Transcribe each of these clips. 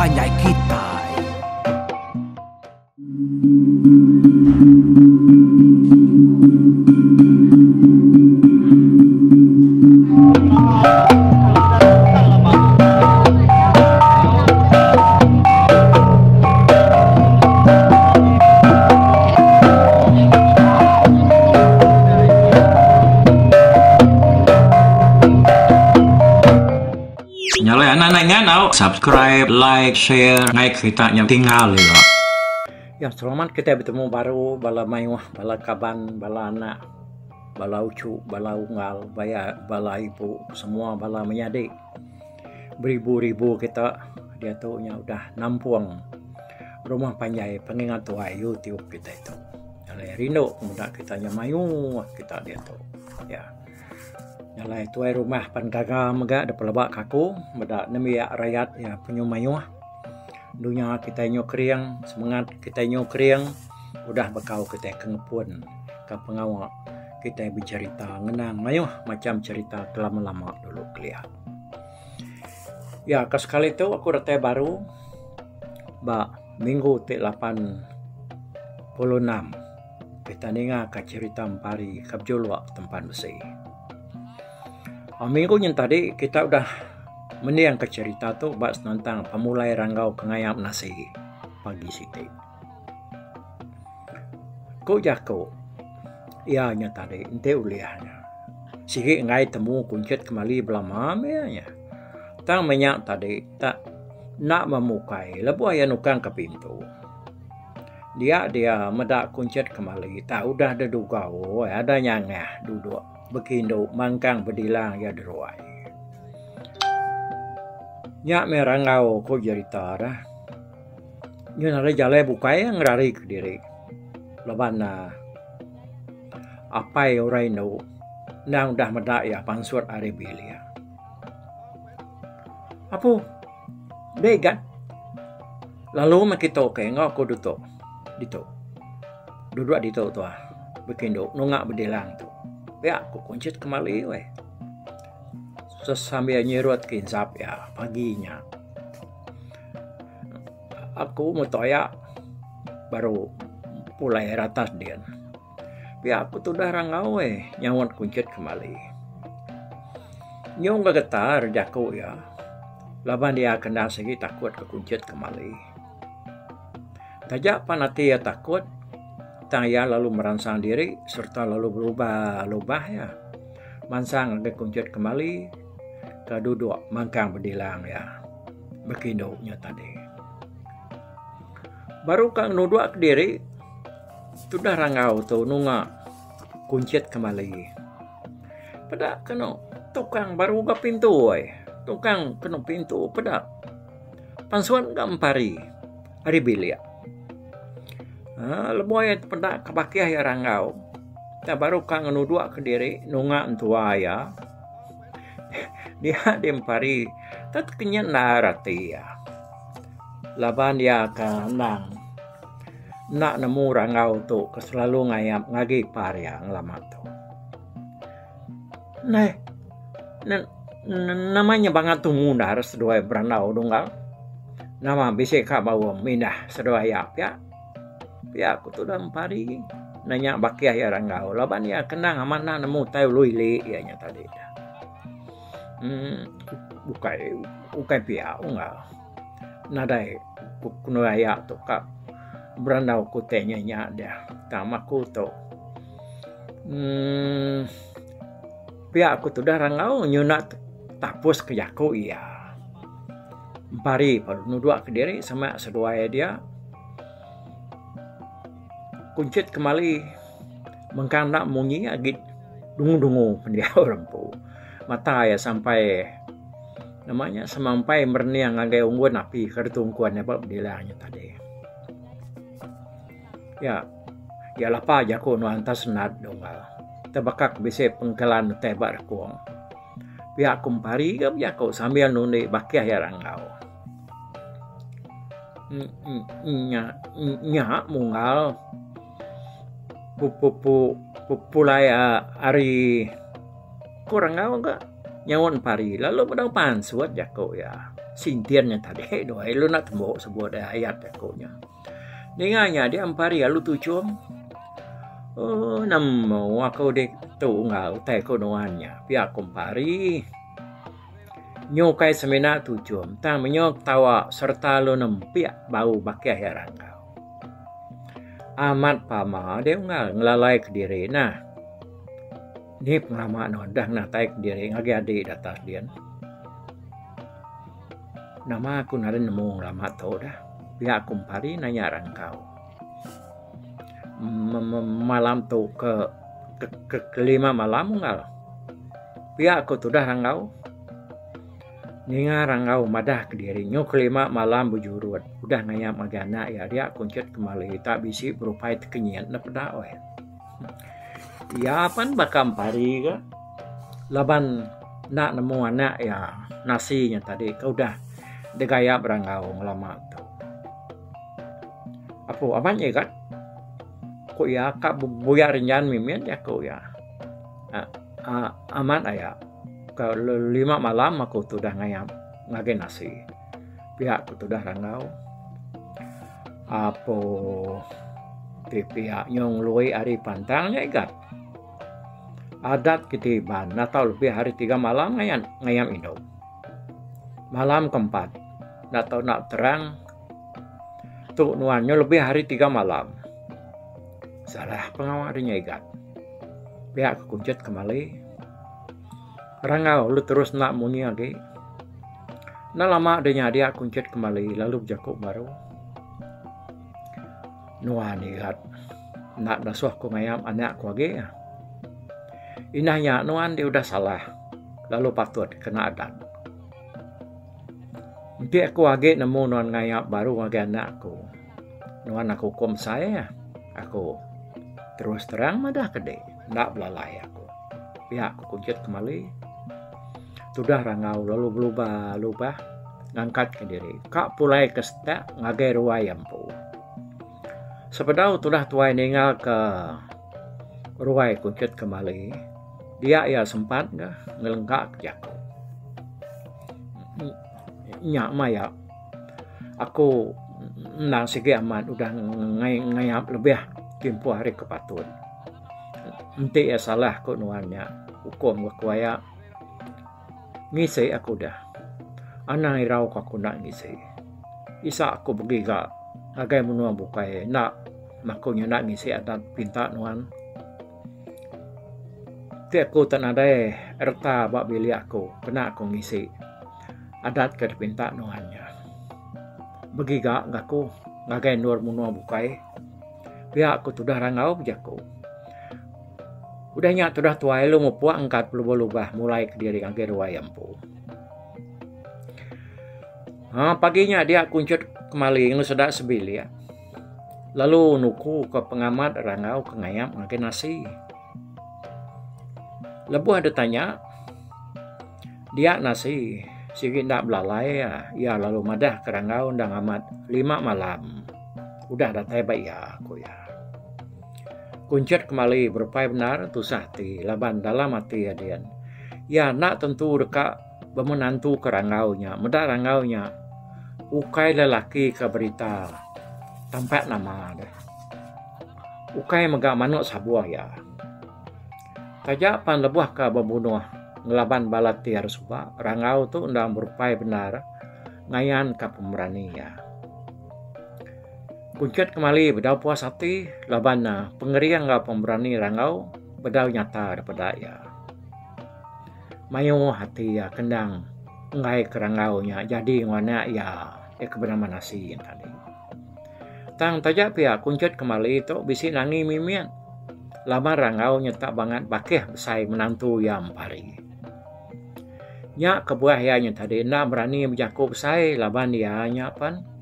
panjai kitai. Nya alai anak anak ingat tau subscribe, like, share ngai kerita nya tinggal ila. Ya selamat kitai betemu baru bala mayuh bala kaban bala anak bala uchu bala unggal baya bala ibu semua bala menyadi beribu-ribu kita diatu nya udah nampung rumah panjai pengingat tuai YouTube kitai tu. Alai rindu meda kita nya mayuh kita diatu. Ya. Alai tuai rumah pan gaga mega da pelaba ka aku meda nembiak rayat iya penyu mayuh. Dunya kitai nyu kering semengat kitai nyu kering udah bekau kitai ke ngepun ka pengawa kitai becerita ngenang mayuh macam cerita ke lama-lama dulu kelia. Ya ka sekali tu aku datai baru ba minggu ti 86 kita ninga ka cerita Empari ka bejuluk Tempan Besi. Minggu nyin tadi kita udah mending ka cerita tu ba senentang pemulai ranggau ke ngayap nasi pagi siti. Ku jaku iya nya tadi enti ulih nya sigi enggai temu kunchit kemali belama meh iya nya. Tang meh nya tadi tak enda memukai lebuh iya nukang ke pintu. Dia dia meda kunchit kemali tak udah dedugau ada nyangah duduk bekindu mangkang bedilang iya deruai. Nya meh rangau ku jerita dah. Nyun ari jalai bukai ngerari kediri laban ne apai orang indu endang udah meda iya pansut ari bilik. Apu deh igat lalu meh kitu ke enggau aku ditu ditu duduk ditu tuah bekindu nunga bedilang tu pia ku kunchit kemali weh sambil nyirut ke insap iya pagi nya. Aku mutoya baru pulai ari atas din. Pia ku tudah rangau eh nyaut kunchit kemali. Nyung gegetar jaku iya laban iya kena sigi takut ke kunchit kemali. Taja pan ati iya takut tang iya lalu meransang diri sereta lalu berubah lubah iya mansang ngagai kunchit kemali ke duduk mangkang bedilang iya. Bekindu nya tadi. Baru ka ngenuduk kediri tudah rangau tu nunga kunchit kemali. Peda kenu tukang baru ga pintu ai. Tukang kenu pintu peda pansut ga empari ari bilik. Aaa lebuh iya peda ke bakih iya rangau tang baru ka ngenuduk kediri nunga entua iya. Dia diempari tak tekenyit endar ati iya. Laban iya ke endang enda nemu rangau tu ke selalu ngayap ngagi ipar iya ngelama tu. Neh nama nya bangat tumu endar seduai berandau dunggal. Nama bisi ka baum mindah seduai iya pia. Pia ku tudah empari nanya bakih iya ranggau laban iya kenang amat enda nemu utai ulu ili iya nya tadi. Emm ukai ukai pia unggal nadai ku aya tu ka berandau ku utai nya nya deh tang aku tu emm pia ku tudah ranggau nyuna tapus ke jaku iya. Empari pa nudok kediri sama seduai dia. Kunchit kemali mengkang enda munyi agi dungu-dungu pendiau ira empu. Mata iya sampai nama nya semampai merening ngagai unggun api ke ditungkun iya ba bedilang nya tadi. Ya, ya lapa jaku nuan atas senat dunggal. Tebaka ke bisi pengkelan utai ba rekung. Pia ku empari ga bejaku sambil nundi bakih iya ranggau. Nya nya munggal pu pulai ari ku ranggau ga nyaut empari lalu bedau pansut jaku iya. Sintin nya tadi duai lalu enda tembu sebut iya ayat jaku nya. Ninga nya dia empari lalu tuchum uhh nemu aku ditu enggau utai ku nuan nya pia ku empari. Nyu ukai semina tuchum tang menyuh ketawa sereta lalu nempik bau bakih iya rangau. Amat pama deh unggal ngelalai kediri nah. Ni pengelama nuan dah ngenatai kediri ngagai adi da atas din. Nama aku nadai nemu ngelama tu dah. Pia aku empari nanya rangkau. Malam tu ke kelima malam unggal. Pia ku tudah rangau. Ninga rangau madah kediri nyu kelima malam bejurut udah ngayap ngagai anak iya dia kunchit kemali tak bisi berupai tekenyit ne peda weh. Iya pan baka empari ga laban enda nemu anak iya nasi nya tadi ke udah digayap ranggau ngelama tu. Apu amat nya igat ku iya ka buya rinjan mimit jaku iya aaa amat aya ka lima malam aku tu udah ngayap ngagai nasi pia ku tudah ranggau. Apo ti pia nyung ngelui ari pantang nya igat. Adat kiti Iban enda tau lebih ari tiga malam ngayan ngayam indu. Malam ke empat enda tau enda terang tu nuan nyau lebih ari tiga malam. Salah pengawa deh nya igat. Pia ke kunchit kemali. Rangau lalu terus enda munyi agi. Enda lama deh nya dia kunchit kemali lalu bejaku baru. Nuan igat enda dasuh ku ngayap anak ku agi. Inah nya nuan ti udah salah lalu patut kena adat. Enti aku agi nemu nuan ngayap baru ngagai anak ku, nuan aku ukum sai aku terus terang madah ke dek enda belalai aku. Pia ku Kunchit kemali. Tudah rangau lalu belubah lubah ngangkat ke diri ka pulai ke setak ngagai ruai iya empu. Sebedau tudah tuai ninga ke ruai Kunchit kemali dia iya sempat ga ngelengka ke jaku. Nya maya aku endang sigi amat udah ngayap lebih timpuh ari ke patut. Enti iya salah ku nuan nya ukum ku aya ngisi aku deh. Anang irau ku aku enda ngisi. Isa aku begiga ngagai menua bukai enda aku nyanda ngisi adat pinta nuan. Ti aku tak nadai reta ba bilik aku kena aku ngisi adat ke dipinta nuan nya. Begiga ga aku ngagai endur menua bukai. Pia ku tudah rangau bejaku. Udah nya tudah tuai lalu mupuk angkat belubah-lubah mulai kediri ngagai ruai iya empu. Ha pagi nya dia kunchut kemali ngelu seda sebilik lalu nuku ke pengamat rangau ke ngayap ngagai nasi. Lebuh deh tanya dia nasi sigi enda belalai iya lalu madah ke rangau endang amat lima malam. Udah datai ba iya, ku iya. Kunchit kemali berupai bendar tusah ati laban dalam ati iya din. Iya enda tentu deka bemenantuka ranggau nya meda ranggau nya ukai lelaki ke berita tampak nama deh. Ukai mega manuk sabuh iya. Taja pan lebuh ke bebunuh ngelaban bala tir suba ranggau tu endang berupai bendar ngayanka pemerani iya. Kunchit kemali bedau puas ati laban ne pengering enggau pemerani Ranggau bedau nyata daripada iya. Mayuh ati iya kendang enggai ke Ranggau nya jadi enggau anak iya iya ke benama Nasi tadi. Tang taja pia Kunchit kemali tu bisi nangi mimit laban Ranggau nyeta bangat bakih besai menantu iya empari. Nya kebuah iya nya tadi enda berani bejaku besai laban iya nya pen.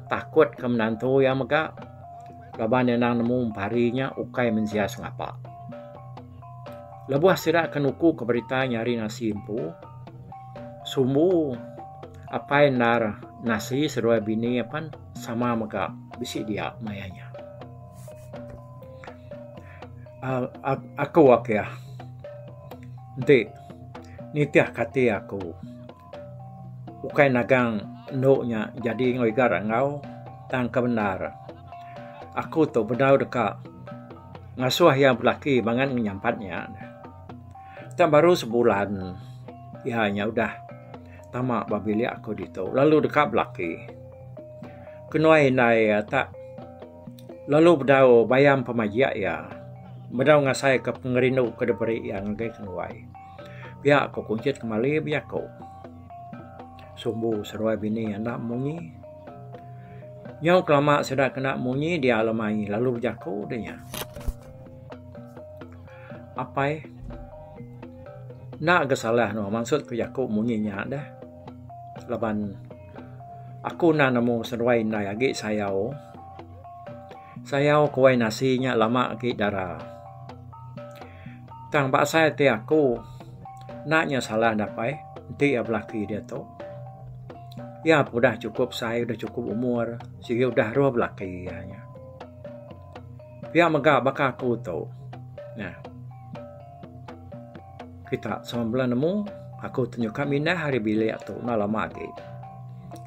Takut ke menantu iya mega laban iya endang nemu empari nya ukai mensia sengapa. Lebuh sida ke nuku ke berita nyari nasi empu, sumbu apai endar nasi seduai bini iya pan sama mega bisi dia maya nya. Aaa aku akih enti nitih ke ati aku. Ukai nagang endu nya jadi enggau iga ranggau tang ke bendar. Aku tu bedau deka ngasuh iya belaki bangat ngenyampat nya. Tang baru sebulan iya nya udah tama ba bilik aku ditu lalu deka belaki. Kenuai indai iya tak lalu bedau bayam pemajik iya bedau ngasaika pengerindu ke diberi iya ngagai kenuai. Pia ko Kunchit kemali bejaku. Sumbu seruai bini enda munyi. Nyau kelama sida kena munyi dia lemai lalu bejaku deh nya. Apai enda ga salah nuan mansut ke jaku munyi nya deh laban aku enda nemu seduai indai agi sayau. Sayau kuai nasi nya lama agi dara. Tang ba asai ati aku enda nya salah dapai enti iya belaki diatu. Iya pun udah chukup sai udah chukup umur sigi udah aruh belaki iya nya. Pia mega baka aku tu nah kita sama bela nemu aku tu nyuka mindah ari bilik tu enda lama agi.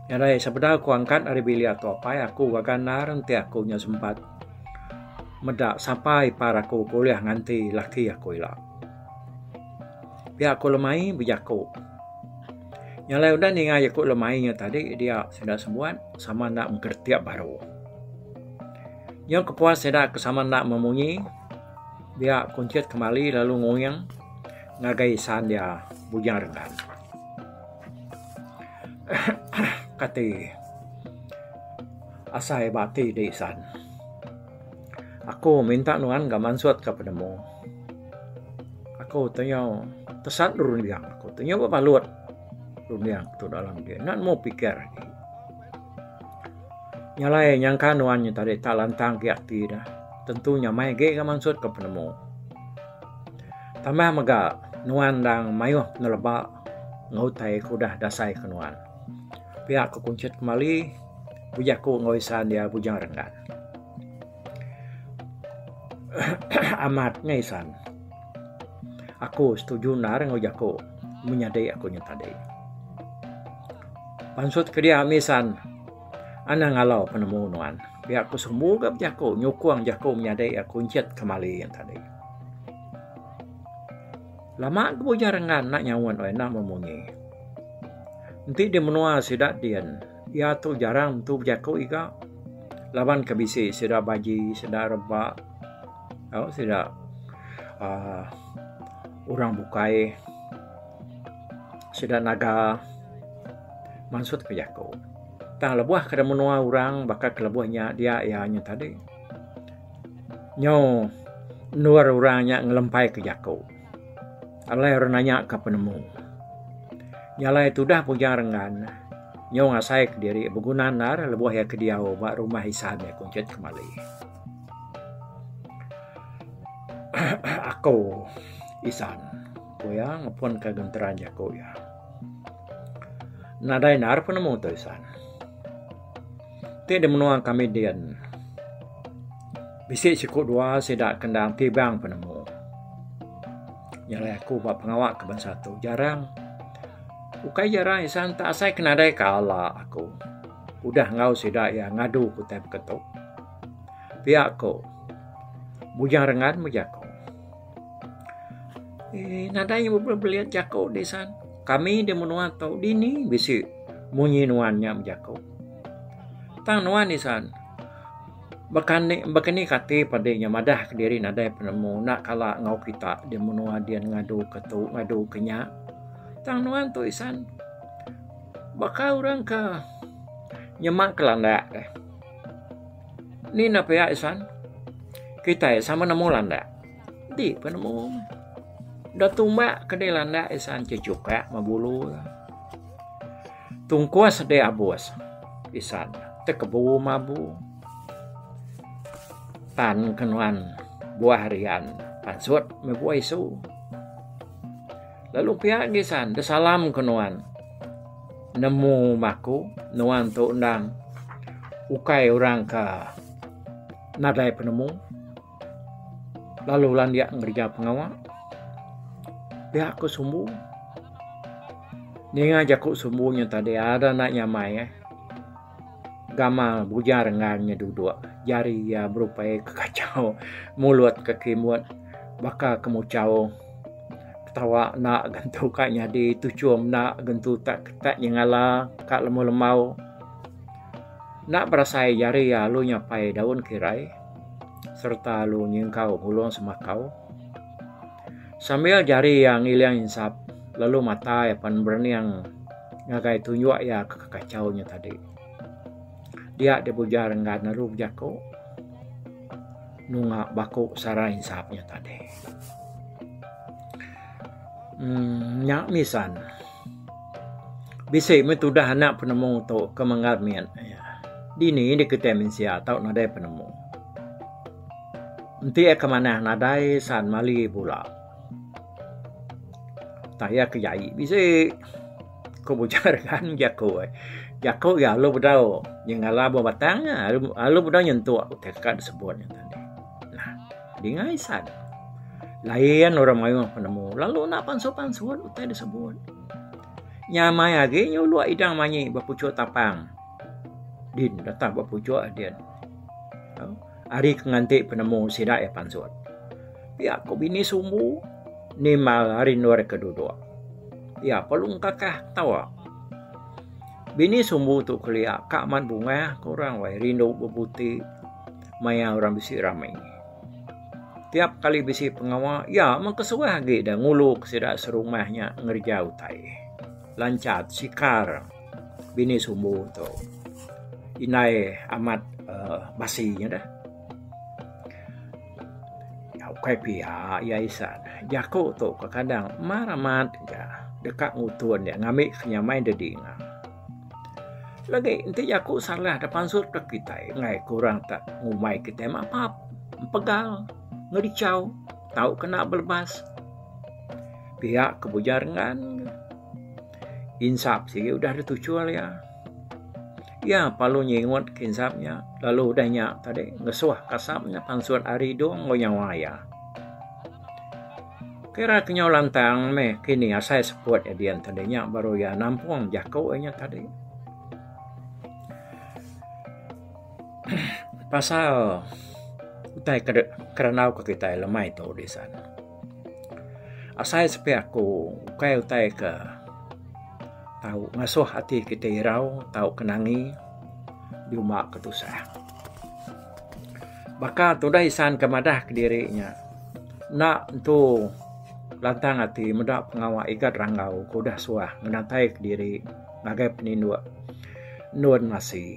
Nyadai sebedau ku angkat ari bilik tu apai aku gaga endar enti aku nya sempat meda sapa ipar aku ke ulih nganti laki aku ila. Pia ku lemai bejaku. Nya alai udah ninga jaku lemai nya tadi dia sida sebuat sama enda mengkeretik baru. Nyau kepuas sida ke sama enda memunyi dia kunchit kemali lalu nguing ngagai isan dia Bujang Renggan. Kati asai ba ati di isan. Aku minta nuan ga mansut ka penemu. Aku tu nyau tesat runding aku tu nyau bebalut runding tu dalam dia enda nemu pikir agi. Nya alai nyangka nuan nya tadi tak lantang agi ati ne tentu nyamai agi ga mansut ka penemu. Tambah mega nuan endang mayuh peneleba enggau utai ke udah dasai ke nuan. Pia ku Kunchit Kemali bejaku enggau isan dia Bujang Renggan. Amat nya isan. Aku setuju endar enggau jaku menyadi aku nya tadi. Pansut ke dia mih isan anang ngalau penemu nuan. Pia ku sembu ga bejaku nyukung jaku menyadi aku encit kemali nya tadi. Lama ke bujang rengan enda nyaut weh enda memunyi. Enti di menua sida din iya tu jarang tentu bejaku iga laban ke bisi sida baji sida reba tau sida uhh orang bukai sida naga mansut ke jaku. Tang lebuh ke da menua orang baka ke lebuh nya dia iya nya tadi nyau endur orang nya ngelempai ke jaku. Alai orang nanya ka penemu. Nya alai tudah Bujang Renggan nyau ngasai kediri beguna endar lebuh iya ke diau ba rumah isan iya Kunchit Kemali. Aku isan ku iya ngepun ka genteran jaku iya. Nadai endar penemu tu isan. Ti di menua kami din bisi siku dua sida ke endang tibang penemu. Nya alai aku ba pengawa ke bansa tu jarang. Ukai jarang isan tak asai ke nadai kala aku udah enggau sida iya ngadu ke utai baka tu. Pia ko Bujang Rengan bejaku. Eee nadai bebelit jaku di san. Kami di menua tu dini bisi munyi nuan nya bejaku. Tang nuan isan baka ni baka ni kati padi nya madah kediri nadai penemu enda kala enggau kita di menua din ngadu ke tu ngadu ke nya. Tang nuan tu isan baka orang ke nyema ke landak eh. Ni enda pia isan kitai sama nemu landak. Enti penemu da tumbak ke deh landak isan chechukak meh bulu ne. Tungkus deh abus isan tekebu mabu tan ke nuan buah rian pansut meh buah isu. Lalu pia agi isan deh salam ke nuan nemu maku nuan tu endang ukai orang ke nadai penemu. Lalu landik ngereja pengawa. Pia ku sumbu. Ninga jaku sumbu nya tadi ada enda nyamai eh. Gamal Bujang Renggan nya duduk jari iya berupai ke kachau mulut ke kimbut baka ke muchau ketawa enda gentu ka nyadi tuchum enda gentu tak ketak nyengala ka lembau-lembau. Enda berasai jari iya lalu nyapai daun kirai sereta lalu nyingkau mulung semakau. Sambil jari iya ngiling insap lalu mata iya pan berening ngagai tunjuk iya ke kekachau nya tadi. Dia dibujar enggan lalu bejaku nunga baku sara insap nya tadi. Emm nya misan bisi meh tudah anak penemu tu ke menggal mit. Dini diketai mensia tau nadai penemu. Enti iya ke manah nadai san mali bula. Tak iya ke jai bisi ku bujar kan jaku eh. Jaku iya alu bedau nyengala ba batang nya alu bedau nyentuk utai ka disebut nya tadi. Nah dinga isan lain orang mayuh penemu lalu enda pansut-pansut utai disebut. Nyamai agi nyuluk idang manyi ba puchuk tapang. Din datang ba puchuk din. Ari ke nganti penemu sida iya pansut. Pia ku bini sumbu nimbal ari endur ke duduk. Iya perlu engkakah ketawa. Bini sumbu tu kelia ka amat bungah ke orang wai rindu bebuti maya orang bisi rami. Tiap kali bisi pengawa iya meh kesuah agi da ngulu ke sida serumah nya ngereja utai. Lanchat sikar. Bini sumbu tu indai amat uhh basi nya deh. Ukai pia iya isan jaku tu kadang mar amat ga deka ngutun iya ngambi ke nyamai da dinga. Lagi enti jaku salah da pansut ka kitai enggai ku orang tak ngumbai kitai mapap empegal ngerichau tau kena belebas. Pia ke bujar ngan. Insap sigi udah dituchul iya. Iya parlu nyingut ke insap nya lalu udah nya tadi ngesuh kasap nya pansut ari idung enggau nyawa iya. Kira ke nyau lantang meh kini asai seput iya dian tadi nya baru iya nampung jaku iya nya tadi. Pasal utai ke kerandau ke kitai lemai tu disan. Asai sepi aku ukai utai ke tau ngasuh ati kitai irau tau ke nangi diumba ke tusah. Baka tudah isan ke madah kediri nya enda entu lantang ati meda pengawa Igat Ranggau ke udah suah ngenatai kediri ngagai peninduk endun ngasi.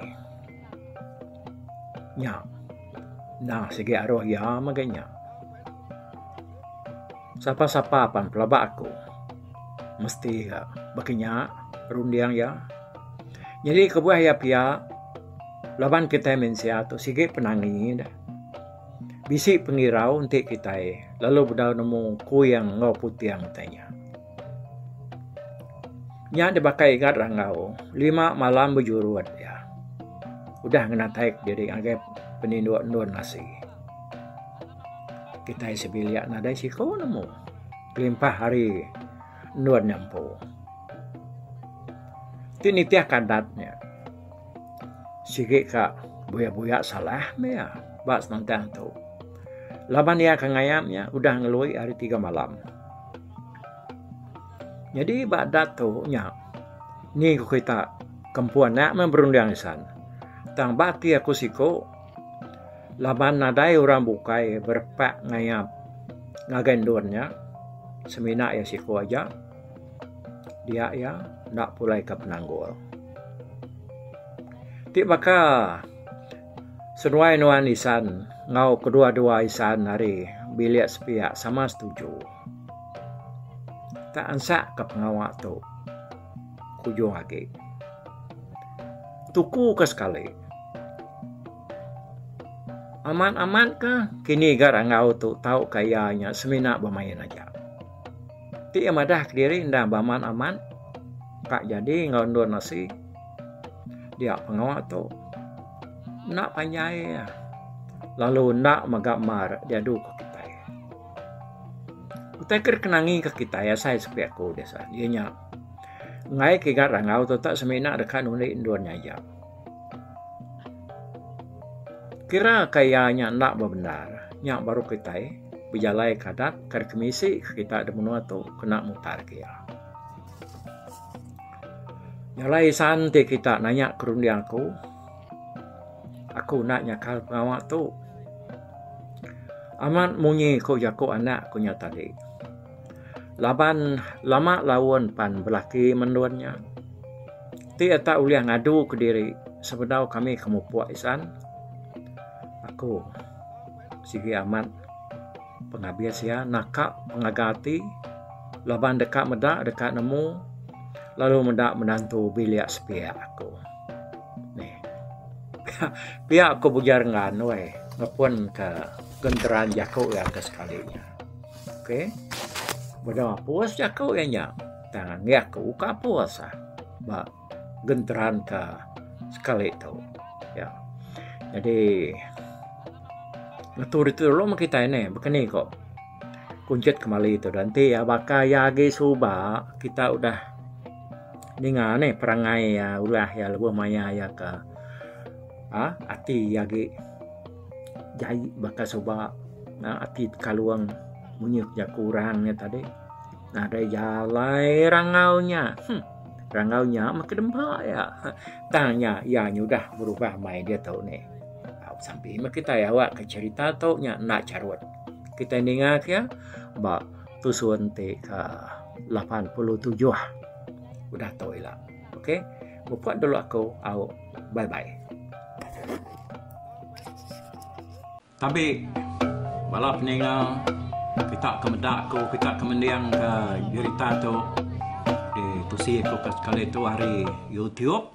Nya endang sigi aruh iya mega nya. Sapa-sapa pan pelaba aku mesti ga baka nya runding iya. Nyadi kebuah iya pia laban kitai mensia tu sigi penangi deh. Bisi pengirau enti kitai lalu bedau nemu kuing enggau puting utai nya. Nya dibakai Igat Ranggau lima malam bejurut iya udah ngenatai diri ngagai peninduk endun asi. Kitai sebilik nadai siku nemu kelimpah ari endun nya empu. Ti nitih ka adat nya sigi ka buya-buya salah meh iya ba senentang tu laban iya ke ngayap nya udah ngelui ari tiga malam. Nyadi ba adat tu nya ni ku kita ke empu anak meh berunding isan tang ba ati aku siku. Laban nadai orang bukai berepak ngayap ngagai endur nya semina iya siku aja dia iya enda pulai ke penanggul. Ti baka seduai nuan isan enggau kedua-dua isan ari bilik sepiak sama setuju. Tak ansak ka pengawa tu kujung agi. Tuku ka sekali. Amat-amat ka kini ga ranggau tu tau ka iya nya semina bemain aja. Ti iya madah kediri enda beamat-amat ka jadi enggau endur nasi dia pengawa tu enda panjai iya lalu enda mega mar diadu ka kitai. Utai ke dikenangi ka kitai asai sepi aku biasa iya nya. Enggai ke igat rangau tu tak semina deka nundi endun nya aja. Kira ka iya nya enda bebendar, nya baru kitai bejalai ke adat ke dikemisi ke kita da menua tu kena mutar ke iya. Nya alai san ti kita nanya ke runding aku, aku enda nyakal pengawa tu. Amat munyi ku jaku anak ku nya tadi. Laban lama laun pan belaki mendun nya. Ti ata ulih ngadu kediri sebedau kami ke mupuk isan, aku sigi amat pengabis iya naka pengaga ati laban deka meda deka nemu lalu meda menantu bilik sepiak aku. Neh. Pia ku Bujang Renggan weh ngepun ka genteran jaku iya ke sekali nya. Okey. Beda apus jaku iya nya. Tang anggih aku ka apus ah ba genteran ka sekali tu. Ya. Jadi ngetu ditu dulu meh kitai neh baka ni ko kunchit kemali tu enti iya baka iya agi suba kita udah ninga neh perangai iya ulah iya lebuh maya iya ka uhh ati iya agi jai baka suba ati tekalung munyi jaku orang nya tadi. Nadai jalai rangau nya. Huh. Rangau nya meh ke demba iya. Tang nya iya nyudah berubah mai diatu nih. Sampi meh kitai awak ke cherita tu nya enda charut. Kitai ninga ke iya ba tusun ti ke 87 udah tu ila. Okey. Mupuk dulu aku au. Bye bye. Tabi bala peninga kita ke meda aku kita ke mending ka jerita tu di tusi aku ke sekali tu ari YouTube.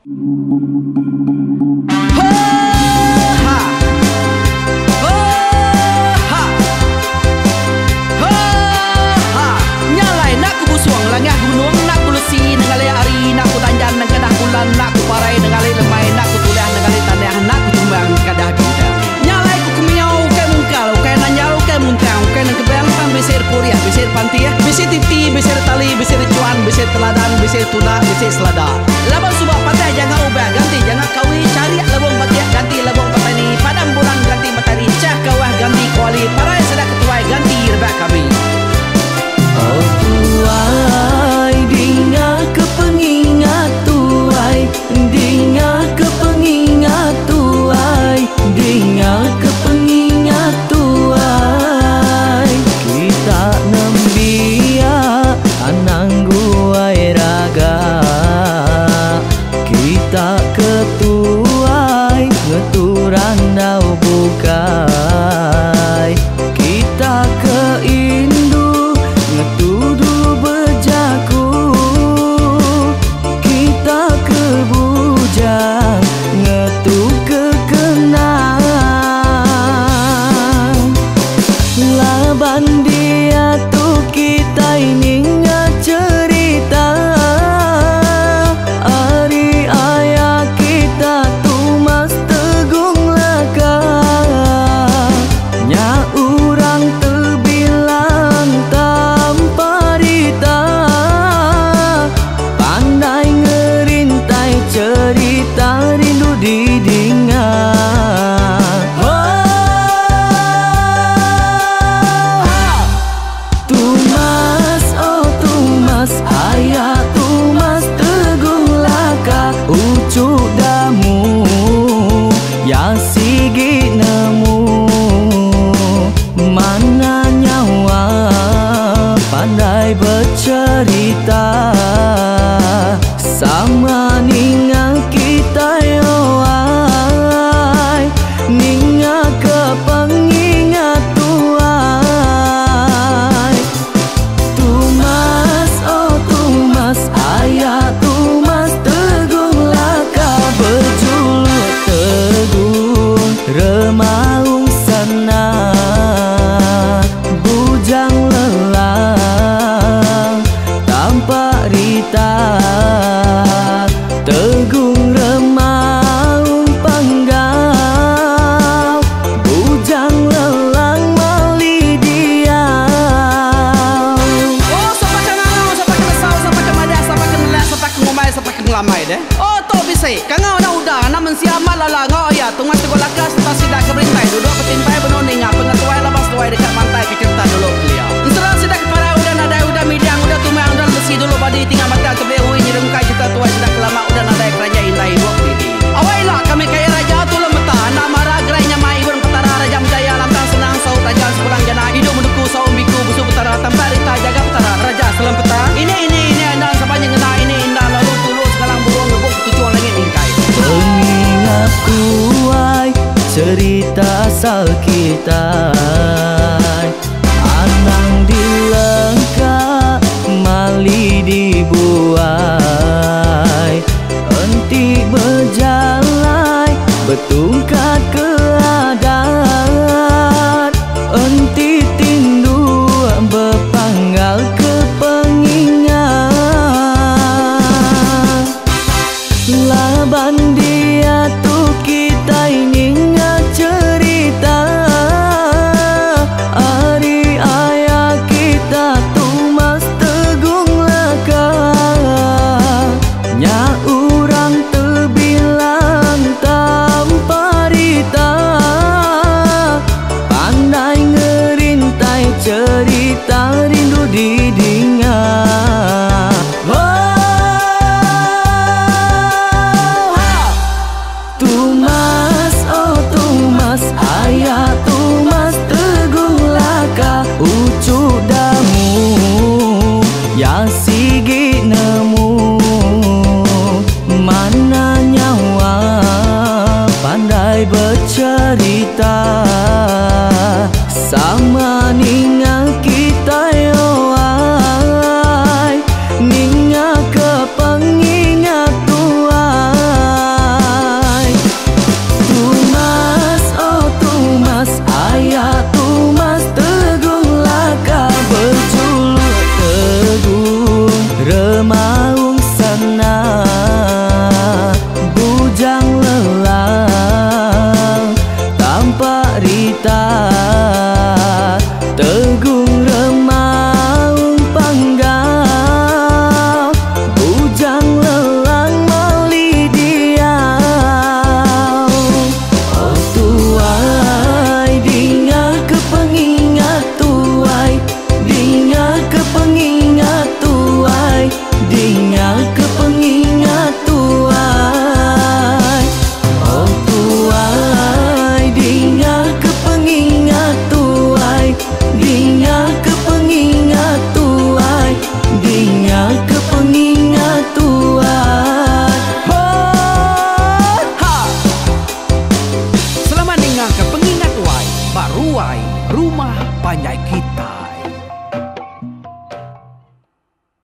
ngelambai deh. Oh tu bisi. Kangau enda udah anak mensia amat lala enggau aya tungai tegul laka sereta sida ke berintai duduk betimpai benung ninga pengetuai laban seduai deka mantai ke cherita dulu kelia. Ensera sida ke parai udah nadai udah midang udah tumang udah lesi dulu badi tinggal batang tebeli ui nyerungkai cherita tuai sida ke lama udah nadai keranjai indai ibuk didi. Awai ila kami kaya raja tulung meta enda mara gerai nyamai ibun petara raja menjaya lantang senang saut raja sepulang jana idup menuku saum biku busu petara tampak rita jaga petara raja selam peta ini ini ini enda saban nyengena ini inda lalu tulu sengalang burung ngebuk ketuchung langit mingkai. Pengingat ku ai cerita asal kita.